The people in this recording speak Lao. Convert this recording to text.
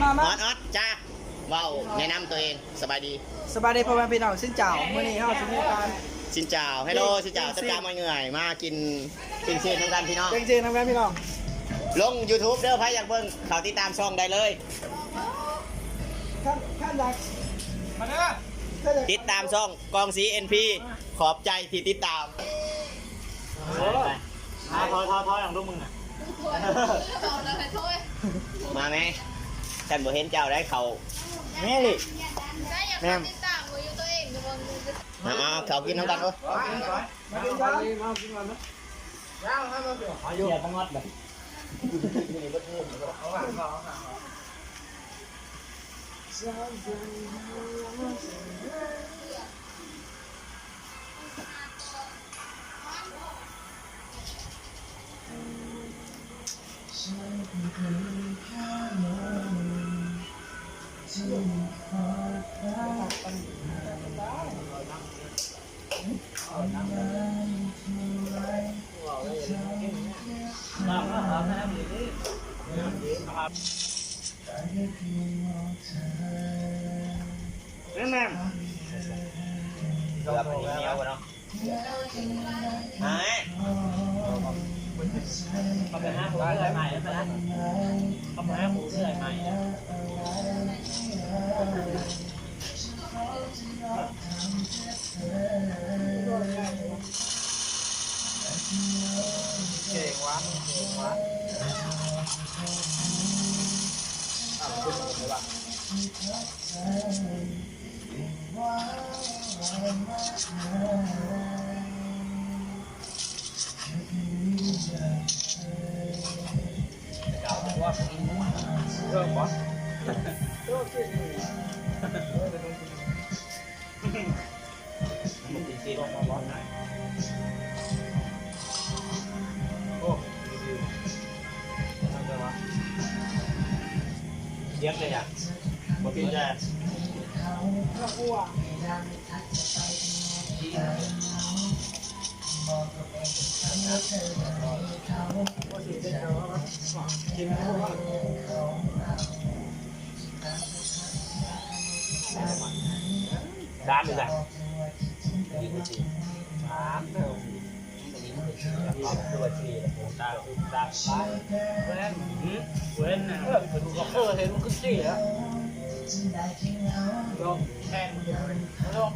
ມາ ມາ ອອດ ອອດ ຈ້າ ເວົ້າແນະນຳຕົວເອງ. ສະບາຍດີ ສະບາຍດີພໍ່ແມ່ພີ່ນ້ອງ ຊິນເຈົ້າ. ມື້ນີ້ເຮົາຊິມີການ ຊິນເຈົ້າ ເຮໂລ ຊິນເຈົ້າ ເຈັບຕາມອຍເງື່ອຍ ມາກິນປີ້ງຊີນນຳກັນພີ່ນ້ອງ ປີ້ງຊີນນຳກັນພີ່ນ້ອງ. ລົງຢູທູບເດີ ໃຜຢາກເບິ່ງ ເຂົ້າຕິດຕາມຊ່ອງໄດ້ເລີຍ. ຄັນ ຄັນຢາກ ມາເດີ ຕິດຕາມຊ່ອງກອງສີເອັນພີ ຂອບໃຈທີ່ຕິດຕາມ. ເອີ ມາ ຖອຍ ຖອຍ ຖອຍ ຫຍັງລູກມຶງນະ ມາແມ ສັນບໍ່ເຫັນເຈົ້າໄດ້ເຂົ້າ ແມ່ລິ ແມ່ນ ເອົາ ເຂົ້າກິນນຳກັນເດີ ມາກິນກັນ ມາກິນກັນ ເອົາ ເອົາ ເອົາ ເອົາ ເອົາ ເອົາ ແມ່ນ ແມ່ນ ເກືອບມັນໜຽວເນາະ ຫາຍ ເຂົາໄປຫາຜູ້ເອື້ອຍໃໝ່ແລ້ວ ເຂົາໄປຫາຜູ້ເອື້ອຍໃໝ່ແລ້ວ. ເກັ່ງວ່າ ເກັ່ງວ່າ ໂອ້ ດຽງເລີຍອະ ບໍ່ຕິດໃຈ. ສາມອີກລະ ສາມເດີ ເວົ້ນ ເວົ້ນນະ ເອີ ເຫັນມັນຄືຊິລະ ລອງແທນ ລອງ